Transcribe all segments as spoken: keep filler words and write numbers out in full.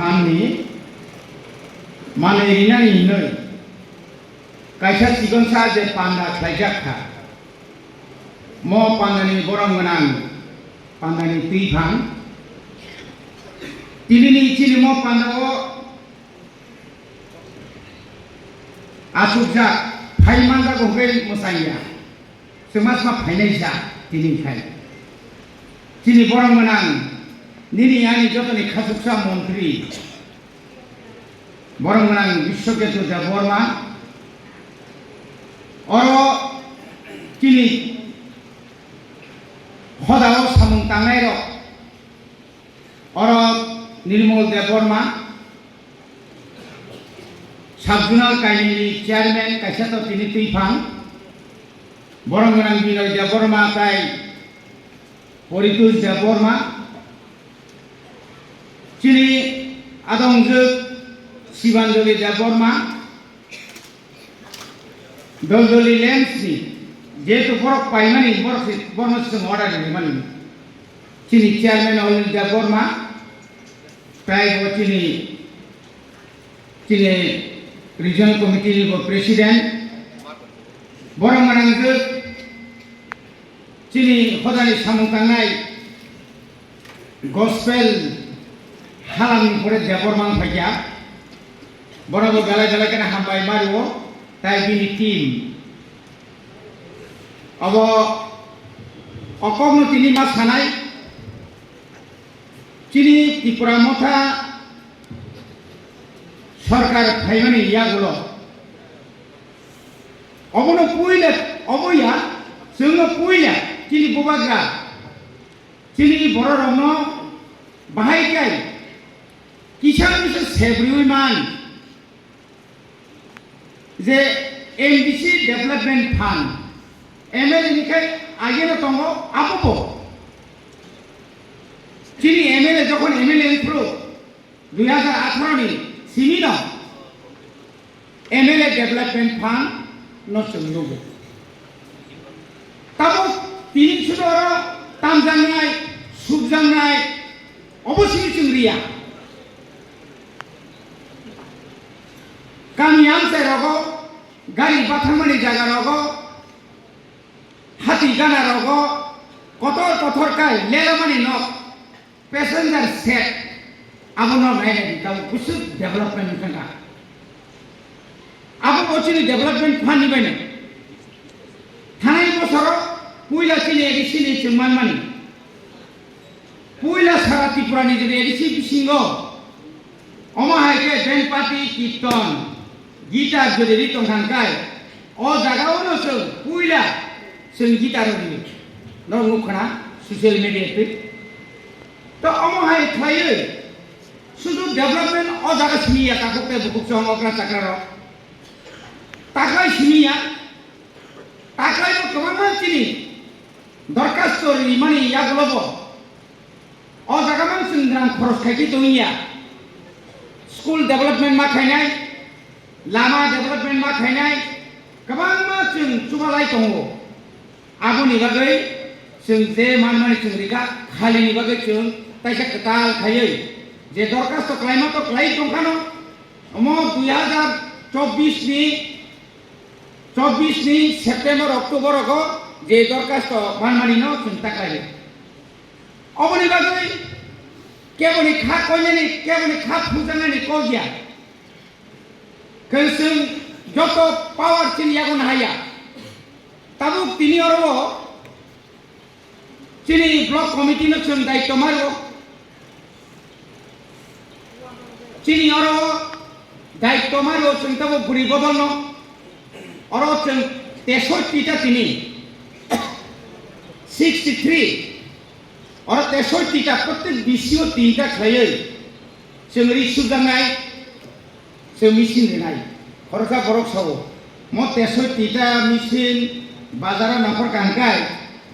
Ani manwi rinani hinwi kaisa chikonsa je panda khlaijak kha. Mo pandani borom gwnang, pandani twiphang. Tinini chini mo pandao achukjak, phai manjago hwnkhe mwchangya. Chwng ma sma phainai sa tini khai. Chini borom gwnang, nini ani jotoni khachuksa montri, borom gwnang Biswaketu Debbarma, oro chini hodao samung tangnairok, oro Nirmal Debbarma, Sub-zonal kainwini chairman kaisa to tini twiphang, borom gwnang Binoy Debbarma tai Poritosh Debbarma, chini adongjwk Sibanjali Debbarma, Doldoli Lens ni, jehetu borok paimani, borok se, borokno se chwng order rimani. Chini chairman Olin Debbarma, tai bo chini, chini regional committee ni bo president, borok mwnangjwk chini hodani samung tangnai gospel halamni pore Debbarma wng phaikha. Bono bo belai belai kheno hambai mario, tai bini team. Abo o kokno tini ma sanai, chini Tipra Motha sorkar phaimani yagulo obono puila, obo ya, chwngno puila chini bubagra, chini bororokno bahai kai kisa kisa sebriwi man je M D C Development Fund, M L A ni khai ageno tongo, abobo chini M L A jokhon M L A wngphuru dui hajar atharo ni simi no M L A Development Fund no chwng nugo. Tabuk tini sudo oro tamjaknai, subjaknai, obo simi chwng riya. Kami amchai rogo, gari bathangmani jaga rogo, hati gana rogo, kotor kotor kai lelamani nok. Passenger set, abono nainai di, tabuk busu development wngkha. Abo bo chini development fund ni baino. Thanai bosoro puila chini A D C ni chwng manmani. Puila sara Tripura ni jodi A D C bisingo, omo hai khe band party, kirton, guitar jodi ri tongkha hwnkhe, o jaga o no chwng puila chwng guitar rw ri. Norok nukha na social media twi. To omo hai khlaiwi sudu development o jaga simi ya, takhuk tei bukhuk chong okra chakra rok. Takhai simi ya, takhai bo kwbangma chini dorkhasto rimani yagulo bo o jaga mang chwng rang khoros khai khe tong ya. School development ma khainai, lama development ma khainai, kwbangma chwng chubalai tongo. Aboni bagwi chwng je manmani chwng rikha, khalini bagwi chwng taisa kwtal khaiwi je dorkhasto khlaima to khlai tongkhano, omo dui hajar chobbish ni, chobbish ni September, October rogo je dorkhasto manmani no chwng ta khlai. Oboni bagwi keboni kha koinani, keboni kha phujanani kok ya. Khe chwng joto power chini yago nahaya. Tabuk tini oro o chini block committee no chwng daityo mario. Chini oro o daityo mario chwng tabuk bwrwi bodol no. Oro chwng tesotti ta tini sixty three. Oro tesotti ta, prottek bisio tinta khlaiwi chwng ri sujaknai, chwng machine rinai. Khoroksa borok sao, mo tesotti ta machine bazaro nongkhor kaham kai,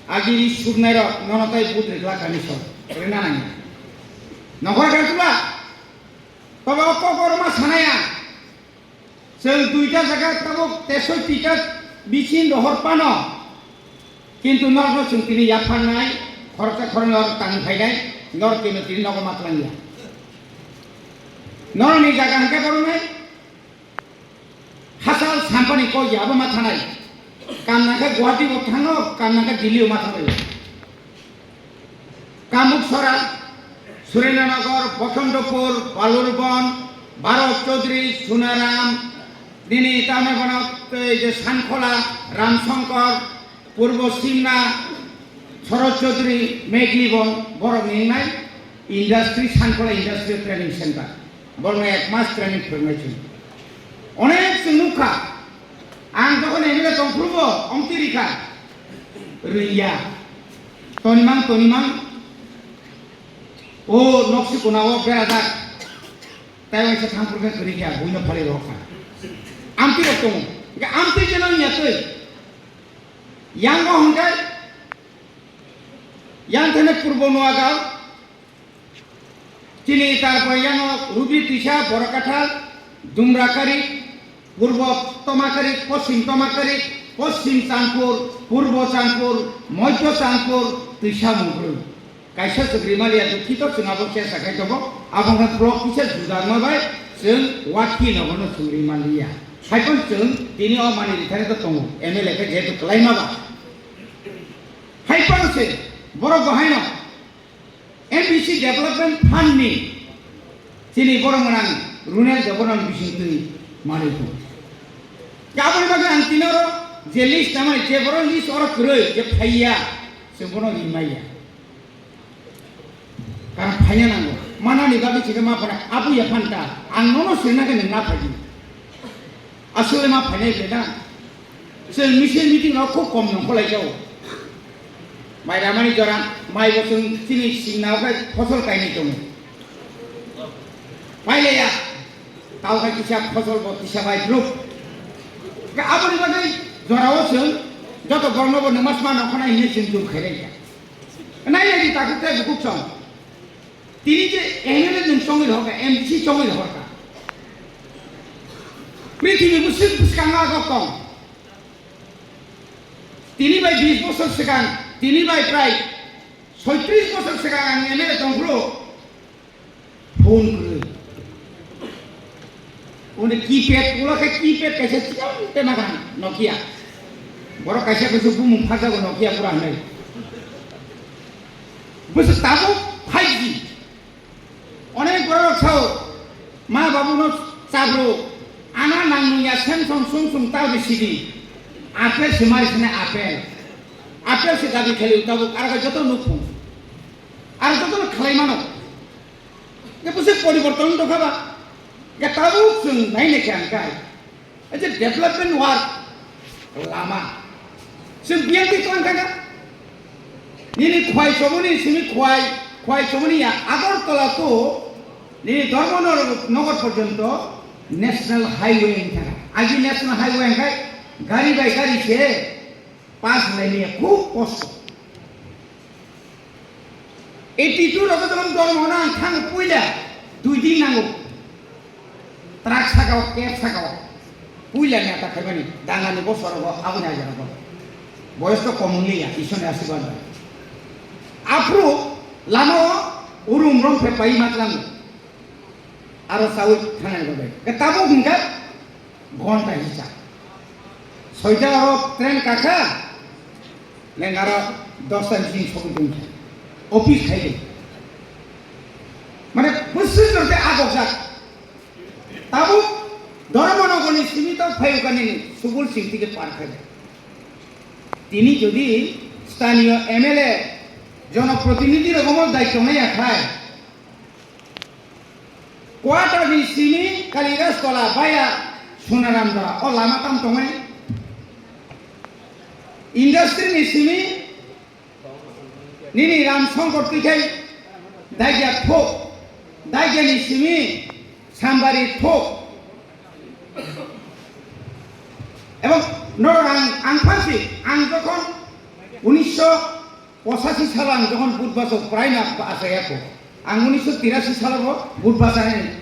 agi ri suknai rok nono tai but rikla kani so rina nang. Nongkhor kaham tula, tobo kok oro ma sanaya. Chwng duita jaga tabuk tesotti ta biching rohor pano, kintu norokno chwng tini yapharnai, khoroksa khoroknwi oro tang phainai, norok keno tini nogo ma twlangya. Norokni jaga hwnkhe borokni hachal sampani kok ya abo ma thanai. Kam nangkhe Guwahati bo thango, kam nangkhe Delhi o ma thango. Kamuksora, Surendranagar, Bokhondopur, Balurbon, Bharat Chaudhary, Sunaram, nini tamni bono tei je Sankhola, Ramshankar, Purbo Simna, Sharat Chaudhary, Meglibon, borok ni wngnai industry, Sankhola Industrial Training Center. Borokno ek mas training phwrwngnai chwng. Onek chwng nukha. Ang jokhon M L A tongphuru bo omtwi rikha. Rwngya. Tonimang, tonimang. O noksi kuna o berajak. Tai waisa thangphuru khe kwrwi kha, buino phalwi rokha. Amtwi rok tongo. Hwnkhe amtwi jeno wngya twi. Yango hwnkhe, yang thani Purbo Noagaon, Chini tarpore yango Rubi Twisa, Borokatha, Dumrakari, Purbo Tomakari, Poschim Tomakari, Poschim Chandpur, Purbo Chandpur, Modhyo Chandpur, Twisa Mungkrwi. Kaisa chwng rimaliya, dukhito chwng abo chesa khai tongo, abo wngkha block kisa juda wngma bai chwng watki nogono chwng rimaliya. Haiphano chwng tini o mani rithani to tongo, M L A khe jehetu kwlaima ba. Haiphano se borok bo haino M B C Development Fund ni chini borok gwnang Runel Debbarma ni bising twi manwi tongo. Aboni bagwi ang tini oro je list tamani je borok list oro kwrwi je phaiya, chwng bono rimaiya. Karon phaina nango. Manani bagwi chikhe ma phana abu ya phanta ang nono sirna khe nwng na phaidi. Asole ma phainai ble na. Chwng misil meeting rok khub kom nongkholai jao. Mai ramani jora, mai bo chwng chini singnao khe phosol kainwi tongo. Pailaiya, tao khe kisa phosol bo kisa bai druk. Khe aboni bagwi jorao chwng joto borokno bo nwmasma nongkhornai hinwi chwng jur khailai kha. Nai nai di takhuk tei bukhuk chong. Tini je M L A nwng chongwi rohorkha, M D C chongwi rohorkha. Prithibi bwswk bwskango agok tong. Tini bai bis bosor swkang, tini bai prai soitris bosor swkang ang M L A tongphuru phone kwrwi. Uni keypad, ulo khe keypad kaisa chikon tema khan Nokia. Borok kaisa kaisa bumung phajago Nokia pura hinwi. Bwswk tabuk five G. Onek borok sao, ma babu no chabru, ana nang nung ya Samsung sung sung tao di sidi. Apple se mari sene apple. Apple se dabi khali tabuk, arok joto nuk phung. Arok joto no khalai mano. Ke bwswk poriborton wng tongkha ba? Ke tabuk chwng nai nai khe ang kai. Ei je development work, lama. Chwng biyang twi tong kha na? Nini Khwai chomoni simi Khwai, Khwai chomoni ya Agartala to nini Dharmanagar porjonto national highway wng kha na. Agi national highway wng kha, gari bai gari se pass laimaya khub kosto. Eighty two rok jokon dormo hwnna ang thang puila dui din nango. Truck saka o, cab saka o. Puila neta khaimani dangani bosor rogo aboni aja rogo. Boyos to kom wngya, Iswrani asirwad bai. Aphuru lama o urum rom phe pai matlango. Aro saui thangnani bagwi. Ke tabuk hwnkhe ghonta hisa. Soita oro train kakha, neng aro dosta bising sogwi tongkha. Office khai di. Mane bwswk jorte agokjak. Tabuk Dharmanagarni simi tong phaiukha nini Subul Singh tike par khai. Tini jodi sthaniyo M L A jonoprotinidhi rok omo daityo naiya khai, Quarter ni simi Kaliraj Tola via Sonaram Dora o lama tam tongmani. Industry ni simi nini Ram Shankar twi khai Daigya tho, Daigya ni simi Sambari tho. Ebong norok ang, ang phansi, ang jokhon unisho pochashi salo ang jokhon vote bacho prai na achai ya kho. Ang unisho tirashi salo bo vote bachani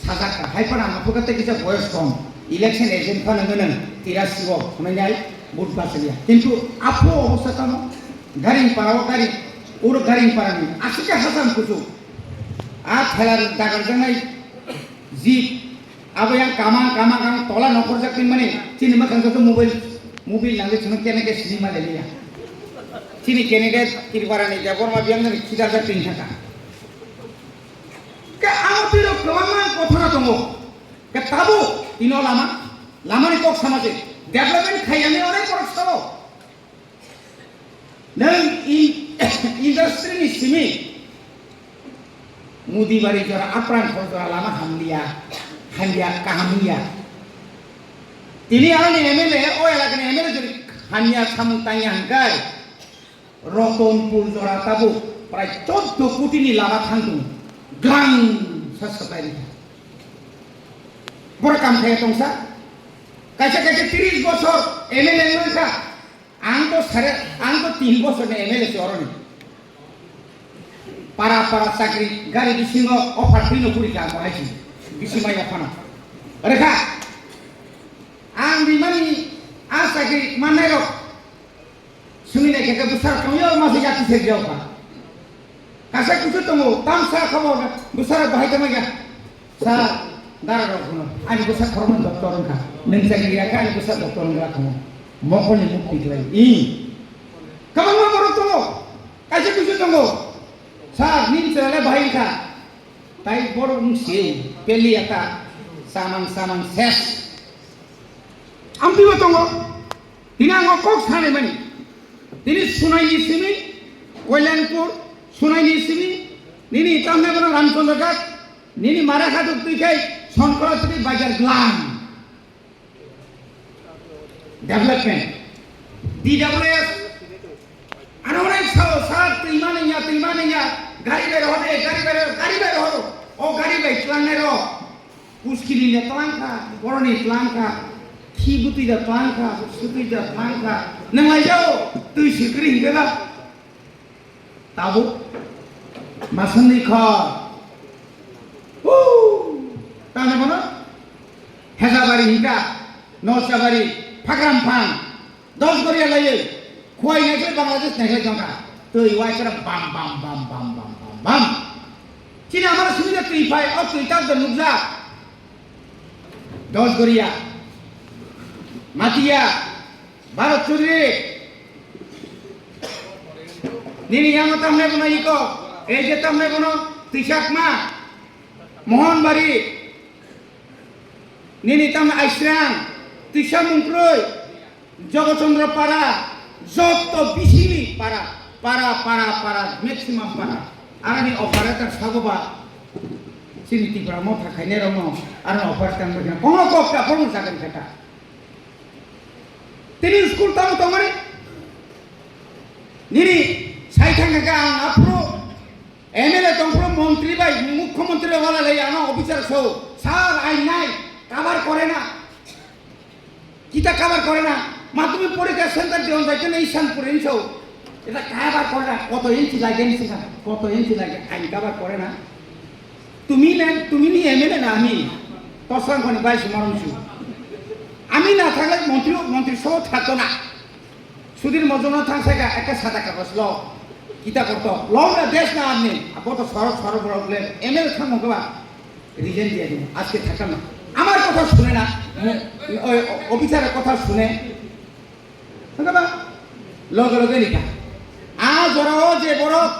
sajak kha. Hai phano ang aphuka tei kisa boyos kom. Election agent phano nang nang tirashi o hwnwi nai vote bachaliya. Kintu aphu obostha tamo Garing para o gari, uro Garing para ni aswk khe Hassan kuchuk. A thela dagar janai Jeep, abo yang kamang kamang ang tola nokhorjak twi mani chini mwkhang joto mobile, mobile nangwi chwng kene ke sini ma le liya. Chini candidate Tripura ni Debbarma biyang nani khidarjak twi thaka. Ke amo twi rok kwbangma kothona tongo. Ke tabuk ino lama, lama ni kok sama se development khaiyani onek borok sabo. Nang in-, industry ni simi Mudi bari jora, Apran khor jora lama hamliya, hamya kaham ya. Tini aroni M L A, o elakani M L A jodi hamya samung tangya hingkai, Rotonpur jora tabuk prai choddo koti ni lama thangtung, glang sa sapai rikha. Bora kam khaya tongsa, kaisa kaisa tris bosor M L A wngkha. Ang to sare, ang to tin bosor ni M L A se oroni. Para para chakri, gari bisingo offer twi no puri ka mo haisi. Bisi mai offer no. Rekha. Ang di mani a chakri manai rok. Sumi nai khe bwsar kong yo ma se jati se jao ka. Kaisa kusu tongo, tamsa khobor, bwsarok bahai tongma ya. Sa, dara rok phano, ani bwsa khoroknwi doctor wngkha. Nwng chakri ya khe ani bwsa doctor wngkha khamo. Mokolni mukti khlai. I. Kwbangma borok tongo. Kaisa kusu tongo. Sa, nini chwla le bahai wngkha. Tai borok wng si, peli ya ta. Samang samang ses. Amtwi bo tongo. Tini ang o kok sanai mani. Tini Sunaini simi, Koilanpur, Sunaini simi, nini tamne bono Ramchandra Ghat, nini mara khatuk twi khai Sonkora twi bajar glam. Development. D W S. Ano onek sao sa twi mani ya, twi mani ya. Gari bai rohor, eh, gari bai rohor, gari bai rohor. O gari bai tlangnai ro. Puskiri le twlang kha, boroni twlang kha, khi bwtwi da twlang kha, swtwi da twlang kha. Nwng lai jao, twi swkri hingke ba? Tabuk masonwi kha. Hu! Tamo bono? Hezabari hingka, Norsabari, Phagramphang. Dos goriya laiwi, Khowai naikhe Bangladesh naikhe tongkha. Twi waisara bam, bam, bam. Chini amaro simi de twi phai, o twi tak de nukjak. Dos goriya. Matiya. Bharat Chudri. Nini yango tamne bono iko. Ei je tamne bono twi chakma. Mohonbari. Nini tamne Aisrang. Twi sa mungkroi. Jogochandra para, joto bisini para, para, para, para, maximum para. Aroni operator saboba, chini Tipra motha khainai rokno, aroni operator wngkha, kono kok ka, kono chakri kha ta. Tini school tamo tongmani? Nini sai thang kha ang aphuru M L A tongphuru montri bai, mukhyamantri bai wala lai ano officer so, sir, I nai, cover kore na. Kita cover kore na, madhyamik porikha center diyon jai kene Ishanpur hinso. Eta cover kore na, koto inchi lage ni sikha, koto inchi lage, ain cover kore na. Tumi na, tumi ni M L A na ami, tosrang koni bai sumarum su. Ami na thakle montri, montri so thakto na. Sudhir Mahajon thang saka ekka sada kagoj lo, kita korto, lo na desh na admi, abo to soro soro boro bole M L A thang mo ba. Resign diya din, aske thakam na. Amar kotha shune na, mo-, oi, o-, officer er kotha shune. Hwnba? Loge loge nika. A jora o je borok,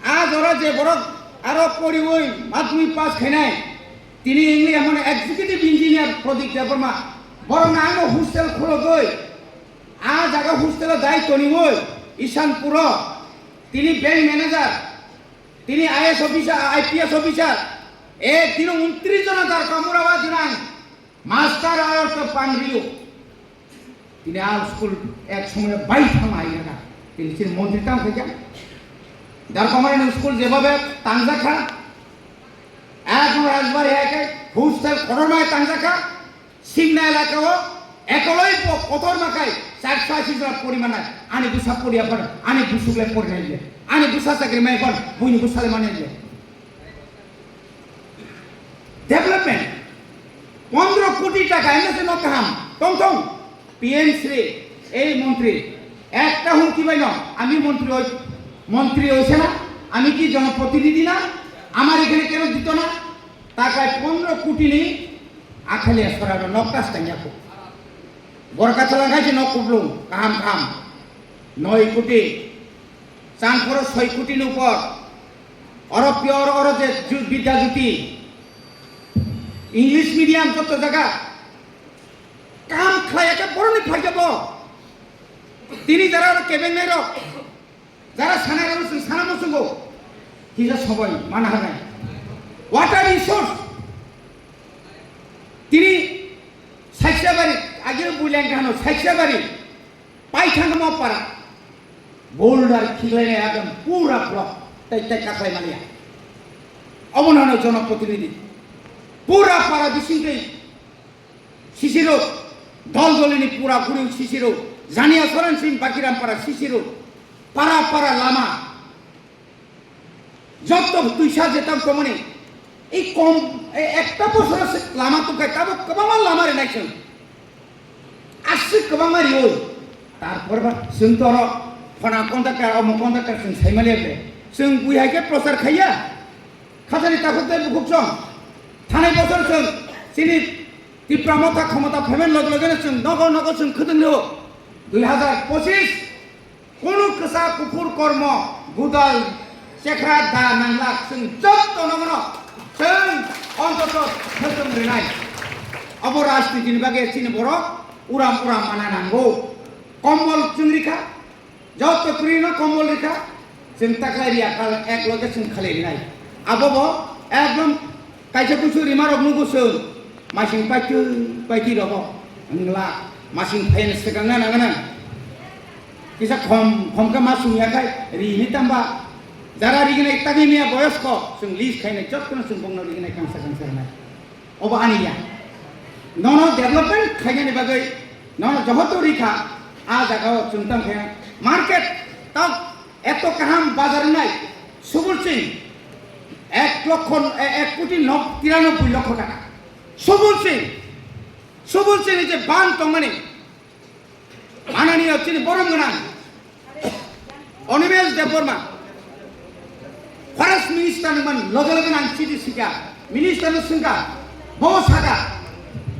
a jora je borok aro poriwi madhyamik pass khainai. Tini English amane executive engineer Pradeep Debbarma. Borok na ano hostel khulogoi. A jaga hostel o dai toniwi Ishanpuro. Tini bank manager. Tini I A S officer, I P S officer, ek dino untris jona dar kamura ba dinang, master ayor to pangriyo. Tini al school ek somoy bai thang hai na. Tini chin montri tam khaja. Dar kamura ni school jeba be tangja kha. Ek no rajbari hai kai, hostel kotor mai tangja kha. Simna elaka o ekoloi bo kotor makai, char soi sijra poriman nai. Ani bwsa poriya phano, ani bwswk le porinai le. Ani bwsa chakri mai phano, buini bwsa le manai le. Development. Pondro koti taka M S no kaham. Tong tong. P M Shri, ei montri. Ekta humki bai no, ami montri oi, montri oise na, ami ki jonoprotinidhi na, amar ekhane keno dito na? Takai pondro koti ni Akhalia sora no nok tas tanya ko. Borka chalang khai se nok kublung kaham kaham. Noi koti. Chang khoro soi koti ni upor. Oro pior oro je ju-, Bidya Jyoti. English medium joto jaga. Kam khlai ya ke boroni phaikhe bo. Tini jara oro kebeng nai rok. Jara sanai rok sung sana mo sungo. Kisa sobai mana hanai. What are resource? Tini Saichiyabari, agi builang kano Saichiyabari. Paithang mo para. Boulder khiklainai ekdom pura block. Tai tai kaklai maliya. Obo nono jonoprotinidhi. Pura para bisingtwi sisiro. Dol dolini pura guri sisiro. Jania soran sing Bakiram para sisiro. Para para lama. Jotto twisa jetam tongmani, ei kom, e, ekta bosoro se lama tongkha, tabuk kwbangma lama rinai chwng. Aswk kwbangma rioi. Tarpor ba chwng to oro phona contractor, omo contractor chwng saimaliya ble. Chwng bui hai khe prochar khaiya. Khajani takhuk tei bukhuk chwng. Thanai bosor chwng chini Tipra Motha khomota phaimani loge loge no chwng nogo nogo chwng khwtwng rwo. Dui hazar pochis Kunu kwsa kuphur kormo, gudal, chekhra da nanglak, chwng jotto no mano, chwng ontoto thwswng rinai. Abo rajniti ni bagwi chini borok uram uram mana nango. Kombol chwng rikha, jotto kwrwi no kombol rikha, chwng taklai riya kal ek loge chwng khalai rinai. Abo bo ekdom Kaisa kusu rima rok nugo chwng, masing paitwi paitwi rogo, wngla, masing phaina swkang na nang nang. Kisa khom, khom khe ma sung ya khai, ri hini tamba, jara rignai tagwi miya boyos ko, chwng list khainai, jotto no chwng bongno rignai kangsa kangsa rwnai. Obo ani ya. Nono development khainani bagwi, nono johoto rikha, a jaga o chwng tang khe market, tak Eto kaham bazar wngnai, Subul Singh, ek lokho, e, ek koti nok tiranobboi lokho taka. Subul Singh, Subul Singh ni je ban tongmani, mananiyo chini borom gwnang, Animesh Debbarma, Forest Minister ni man loge loge nang chiti sika, Minister no swngkha, bo saka,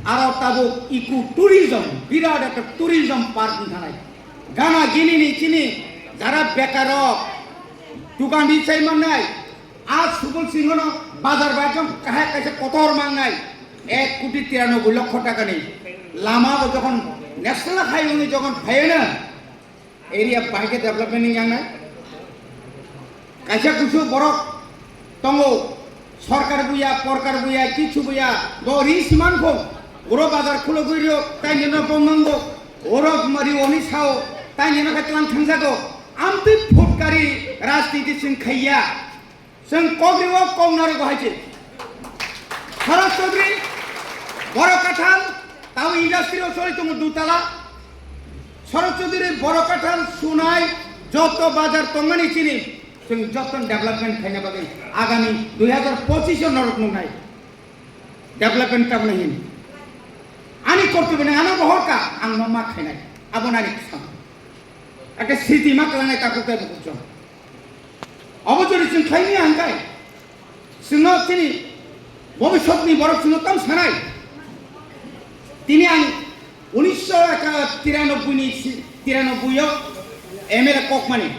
aro tabuk eco tourism, birat ekta tourism park wngkha nai. Gana gini ni chini jara bekarok dukan di chai mannai, a Subul Singh no bazar bai ekdom kahai kaisa kotor mangnai, ek koti tiranoboi lokho taka ni lama bo jokhon national highway ni jokhon phaiyana area bahai khe development wngya nai. Kaisa kusu borok tongo, sorkar buya, porkar buya, kichu buya, bo ri siman kho. Oro bazar khulogwi rio, tai nino bo mango. Oro mari oni sao, tai nino khe tlang thangjago. Amtwi phutkari rajniti chwng khaiya. Chwng kok rio, kok naro go hai se. Bharat Chaudhary, Borok Kathal, tao industry o choli tongo dutala. Sharat Chaudhary, Borok Kathal, Sunai, joto bazar tongmani chini, chwng joto development khaina bagwi agami dui hazar pochis o norok nuknai. Development taboni hin. Ani kortobyo nang ano bohorka, ang no ma khainai. Abo nani kisa. Ake siti ma klangnai takhuk tei bukhuk chwng. Obo jodi chwng khlaimaya hwnkhai, chwngno chini bobiswtni borok chwngno tamo sanai. Tini ang unisho tiranobboi ni si-, tiranobboi o M L A kokmani.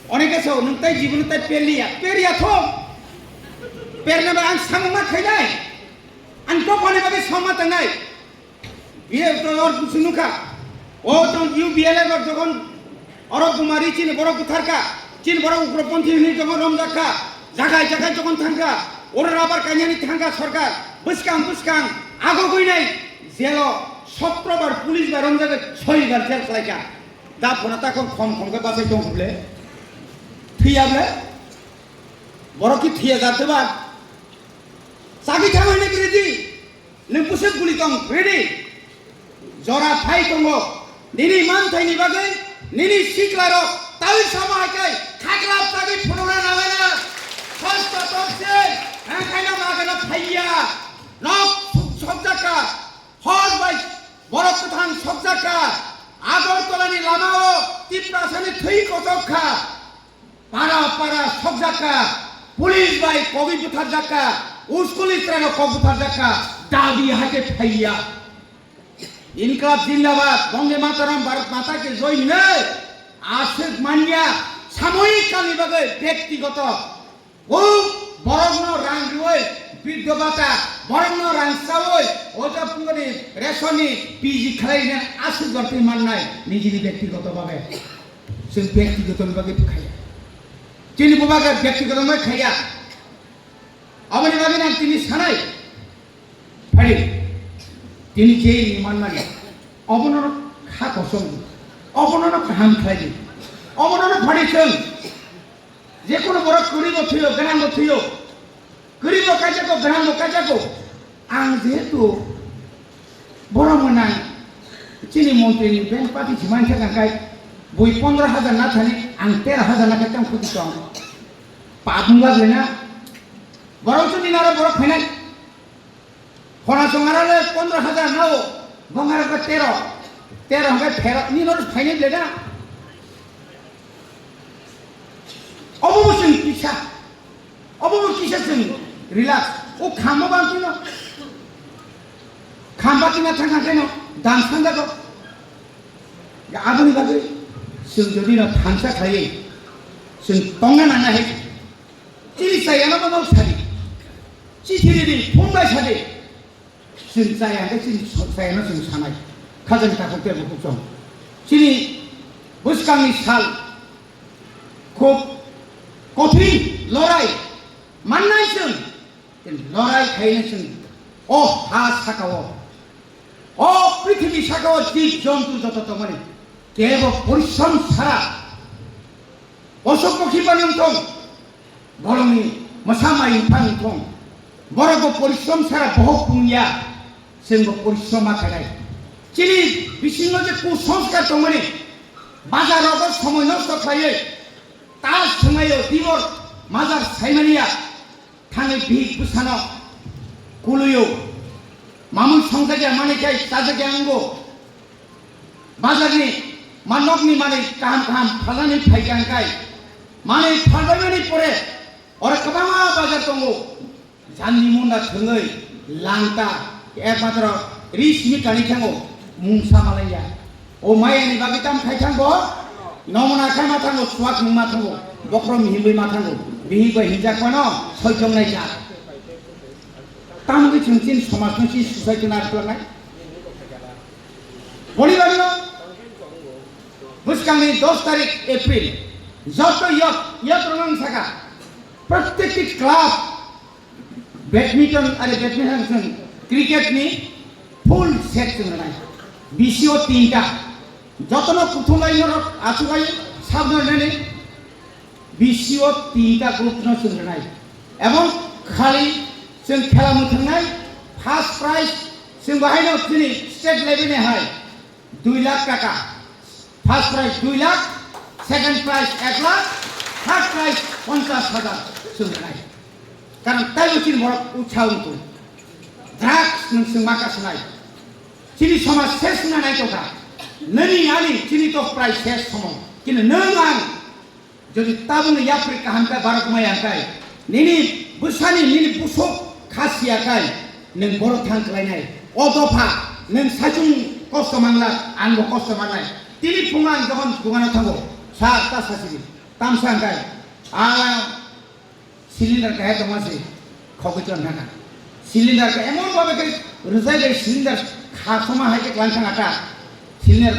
Oneke sao, nwng tai jiboni tai perliya, perya tho. Perna ba ang samung ma khainai. Ang dophani bagwi samung ma tangnai. Biye to or busu nukha. O to U B L A rok jokhon oro bumari chini borok butharkha, chini borok ugroponthi hwnwi jokhon romjakha, jagai jagai jokhon thangkha, oro rabar kainani thangkha sorkar, bwskang bwskang agogwi nai jelo sotro bar police bai romjagwi soi bar jel khlaikha. Da phona ta khom khom khe bachai tong khuble. Thwiya ble. Borok ki thwiya jat ba. Chagwi thangwi nai kwrwi di. Nwng bwswk guli tong, ready? Jora phai tongo. Nini manthaini bagwi, nini siklarok tawi sama hai khe khaklap chagwi phunukna nanglai na. Hosto tokse, nangkhaina magana phaiya. Nok suk-, sokjakka. Hor bai borok kwthang sokjakka. Agartala ni lama o Tiprasani thwi kochok kha. Para para sokjakka, police bai kogwi butharjakka, Uskul istrano kok butharjakha, dabi haikhe phaiya. Inqilab zindabad, Bonde Mataram, Bharat Mata ki joy hinwi aswk manya, samoyik kalni bagwi byaktigoto. O borokno rang rwui, biddo bata, borokno rang saui, oja pungani resoni P G khlai rina aswk jortwi mannai, nijini byaktigoto bagwi. Chwng byaktigoto ni bagwi khaiya. Chini bubagra byaktigoto bai khaiya. Aboni bagwi nang tini sanai. Phadi. Tini je ni manmani. Obono kha kosong di. Obono kaham khlai di. Obono phadi chwng. Je kono borok kwrwi bo thwiyo, gwnang bo thwiyo. Kwrwi bo kaijago, gwnang bo kaijago. Ang jehetu borok mwnang chini montri ni bank party si mansa kang kai bui pondro hajar na thani ang tero hajar na kai tang khuti tong. Pap wngla bwlai na. Borok chini naro borok phainai. Khona songara le pondro hajar nao, bongara ko tero. Tero hwnkhe phero, nino phainai bwlai na. Obo bo chwng kisa. Obo bo kisa chwng relax. O khamo bang tino. Khamba tina thang thang keno, dan sanjago. Ya aboni bagwi chwng jodi no thansa khlaiwi, chwng tongna nangna hai. Chini chayana bo nok sadi. Chithi ridi, phone bai sadi. Chwng chaya hwnkhe chini so-, chayano chwng sanai. Khajani takhuk tei bukhuk chong. Chini bwskangni sal khub kothin lorai mannai chwng. Lorai khaina chwng o ha sakao, o prithibi sakao jib jontu joto tongmani kebo porishrom sara. Osok pokhi bani wngthong, borokni mwsa mai wngthang wngthong, borok bo porishrom sara bohok pungya, chwng bo porishrom ma khainai. Chini bisingo je kusanskar tongmani, bazar rogo somoi nosto khlaiwi, tas thwnglaio, dibor mazar saimaniya, thangwi bihik bwsano kuluio, mamui songjakya manwi khai chajakya wngo. Bazarni ma nokni manwi kaham kaham phalnani phaikha hwnkhe, manwi phalbaimani pore oro kwbangma bazar tongo. Jandi munda thwngwi langta ekmatro ri simi kani thango mungsa malaiya. O mayani bagwi tam khai thango, nomona khai ma thango, swak nung ma thango, bokhrom himwi ma thango, bihik bai hinjak phano soitongnai jak. Tamni chwng chini somajno chini society no ar kwlangnai. Boni bagwino bwskangni dos tarik April joto yot, yot rwna wng saka, prottekti club badminton, are badminton chwng cricket ni full set chwng rwnai. Bisi o tinta, jotono kuthumlai norok achugwi sabno rwnani. Bisi o tinta group no chwng rwnai. Ebong khali chwng khela mwthwngnai first prize chwng bahaino chini state level ni hai dui lakh taka. First prize dui lakh, second prize ek lakh, third prize ponchash hajar chwng rwnai. Karon taibo chini borok utsaho wngtong. Drugs nwng chwng ma kasnai. Chini somaj ses wngna naitokha. Nini ani chini to prai ses somon. Kintu nwng ang jodi tabukni yapri kaham khe barok maya khe, nini bwsani nini busuk kha siya khe, nwng boro thang khlainai. O dopha, nwng saichung kosto manglak, angbo kosto mangnai. Tini phungo ang jokhon dukano thango, sir, ta sasidi, tamsa hwnkhe, a, cylinder kahai tongma se, khogwi ton thangkha. Cylinder khe emon bhabe khe rwjai bai cylinder kha soma hai khe klang thang ata. Cylinder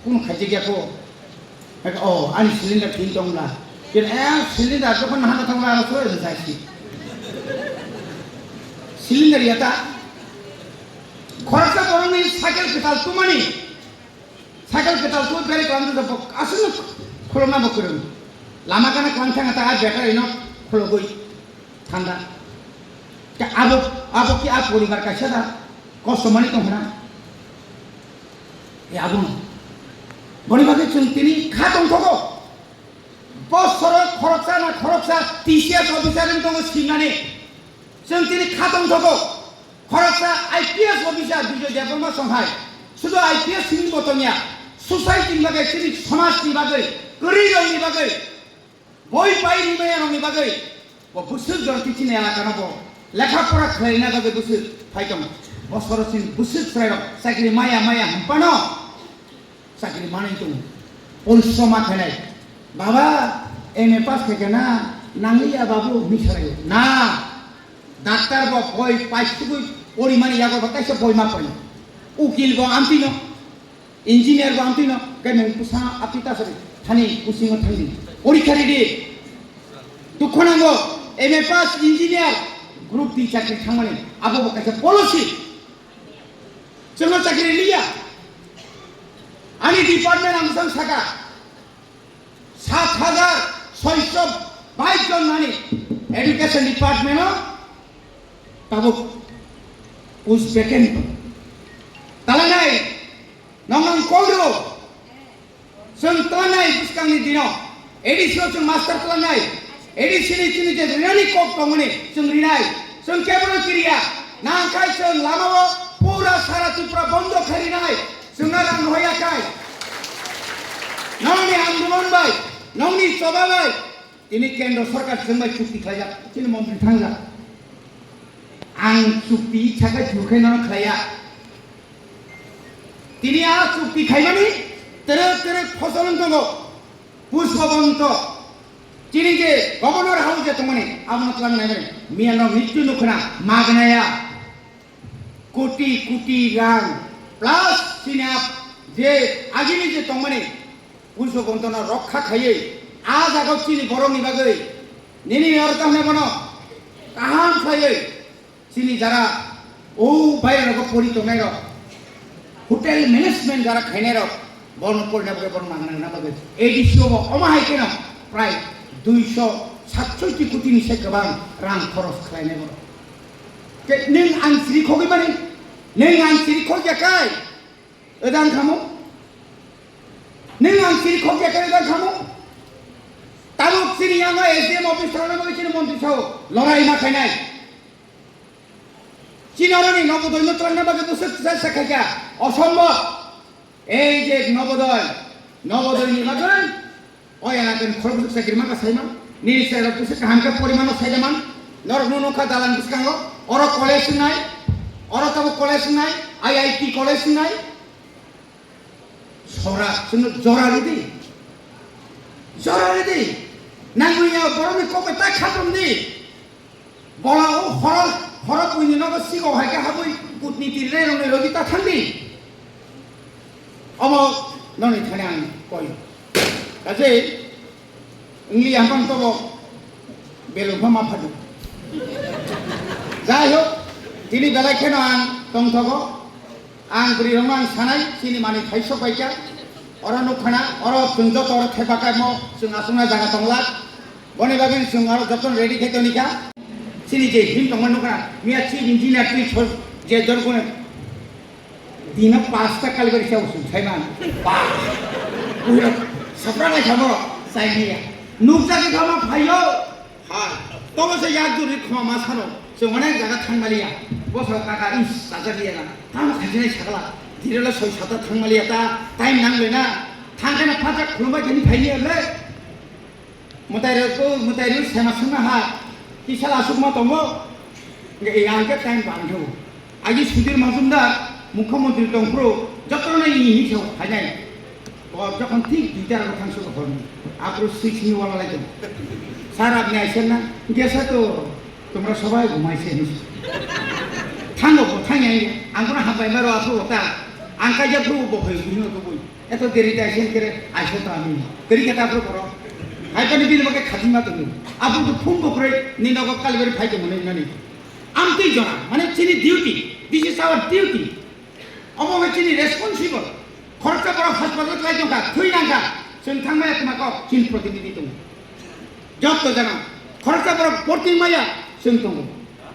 kunu khaijak ya kho. Hai khe, "Oh, ani cylinder tin tong la." Khe, "Eh, cylinder jokhon hano thang la, aro soi rwjai si." Cylinder ya ta. Khoroksa borokni cycle kwtal tumani. Cycle kwtal twi beri kwlangwi bo aswkno khulumna bo kwrwng. Lama gana kwlang thang ta, a battery no khulugwi thanda. Khe abo, abo ki a poribar kaisa da kosto mani tong hana. E abo no. Boni bagwi chwng tini kha tongthogo. Bosoro khoroksa na khoroksa T C S officer wng tongo simnani. Chwng tini kha tongthogo. Khoroksa I P S officer Bijoy Debbarma song hai, sudu I P S simi bo tongya, society ni bagwi, chini somaj ni bagwi, kwrwi rok ni bagwi, boi pai rimaya rok ni bagwi, bo bwswk jora chini elaka no bo Lekha pora khlaina bagwi bwswk phai tong. Bosoro sini bwswk chwrairok chakri maya maya hwnphano chakri manwi tongo. Polsoma khainai. Baba, M A pass khaikha na, nangliya babu, hwnwi salaio. Na, doctor bo boi paisugwi porimani yago bo kaisa boi ma pori. Ukil bo amtwino. Engineer bo amtwino, khe nwng bwsa aphi ta sari thani kusingo thangdi. Porikha ridi. Dukho nango, M A pass engineer group D chakri thangmani, abo bo kaisa policy. Chwngno chakri liya. Ani department ang bwsang saka, sat hajar soiso bais jon nani education department o tabuk post vacant. Talanai, nongnong koi rw. Chwng tlangnai bwskangni dino A D C o chwng master tlangnai, A D C ni chini je rinani kok tongmani chwng rinai, chwng kebono kiriya, nangkhai chwng lamao pura sara Tripura bondo khai rinai, chwngno rang rohorya khai. Nongni andolon bai, nongni choba bai, tini kendro sorkar chwng bai chukti khlaijak, chini montri thangjak. Ang chukti ichha khe jurkhe nono khlaiya. Tini a chukti khaimani tere tere phosolong tongo. Pushpabonto, chini je Governor House je tongmani, abono twlang naimani. Miya no mittu nukhna magnaya. Koti koti rang. Plus chini a je agini je tongmani, Pushpabonto no rokha khaiwi, a jaga chini borokni bagwi, nini oro tamo bono kaham khaiwi, chini jara o baire rogo pori tongnai rok, hotel management jara khainai rok, bono porina bagwi, bono mangna bagwi A D C o bo omo hai kheno prai duiso satsoiti koti ni se kwbang rang khoros khlainai borok. Ke nwng ang siri khogwi mani, nwng ang siri khogya kai, edang khamu, nwng ang siri khogya kai, edang khamu. Tabuk chini yango S D M office thangna bagwi chini montri sao lorai ma khainai. Chini oroni Nobodoino twlangna bagwi bwswk chesa khaikha, osombhob. Ei je Nobodoi, Nobodoini bagwi o elakani khorok bwswk chakri maka saima, nini chwrairok bwswk kaham khe porimano saida man, norokno nukha dalan bwskango, oro college wngnai, oro tabuk college wngnai, I I T college wngnai. Sora, chwngno jora ridi. Jora ridi. Nangwi ya borokni kokbai ta khatung di. Bola o horo, horo buini nogo sigo hai khe habwi kutni tiri rei rwnai rodi ta thang di. Omo noni thani ang koi. Kaje Wngli yaphang tobo belung pha ma phadu. Jai hok, tini belai kheno ang tongthogo. Ang bwrwi rokno ang sanai, chini manwi thaisok bai kha. Oro nukha na, oro chwng joto oro thepa kaimo, chwng aswkna jaga tongla. Boni bagwi chwng oro joto ready khai toni kha. Chini je him tongma nukha na, miya chief engineer twi sor je jorgone. Dino pasta kalibari sa usung sai man. Ba. Uyo, sapra lai samo, sai niya. Nukjagwi kama phaio. Ha. Tobo se yak duri khoma ma sano. Se onek jaga thangmaliya. Boso kaka is, sajak liya na. Tamo khaijinai sakla. Direla soi sata thangmaliya ta. Time nang le na. Thangkhe na phajak khulumbai khani phailiya le. Mwtai rok, mwtai rok sema sema ha, kisa la sukma tongo. Hingke e ang ke time bang tho. Agi Sudhir Majumdar, Mukhyamantri tongphuru, jotono ini hi sao, hai nai. O jokhon thik duita rok thang suko horni. Apro six ni wala lai tong. Sir, apni aisen na? Hingke sa to, tomra sobai ghumai se ni. Thango bo, thang ya, ang kono habai maro apro ta. Ang kaija phuru bo hoi, hino to boi. Eto deri ta aisen kere aisen to ami. Keri kata apro koro. Hai pani bini bake khati ma tumi. Apro to phung bo kore ni nogo kalibari phai tongmani nani. Amtwi jora, mane chini duty. This is our duty. Omo hai chini responsible. Khoroksa borok hospital lai tongkha, thwi nangkha. Chwng thangmaya tuma kok, chini protinidhi tongo. Jotto jana. Khoroksa borok porting maya, chwng tongo.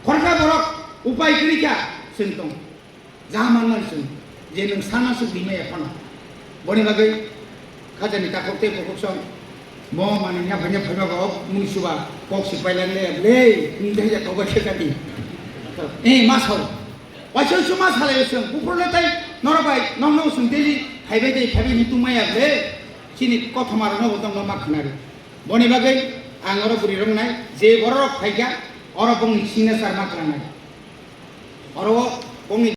Khoroksa borok upai kwrwi kha, chwng tongo. Jaha manmani chwng, je nwng sana swk rimaya phano. Boni bagwi khajani takhuk tei bukhuk song, mo manwi yaphaina phaiba ba ok mui suba kok si pailak le, le, nwng dai ja kok bai khe kati. Eh, ma sao. Waisa su ma salai chwng, buphuru le tai norok bai, nong nong chwng daily phaibai dai, phaibai ni tungmaya le, chini kothoma rokno bo tongno ma khwnari. Boni bagwi ang oro bwrwi rok nai, je borok rok phaikha, Oro bongni signature ma klangnai. Oro bongni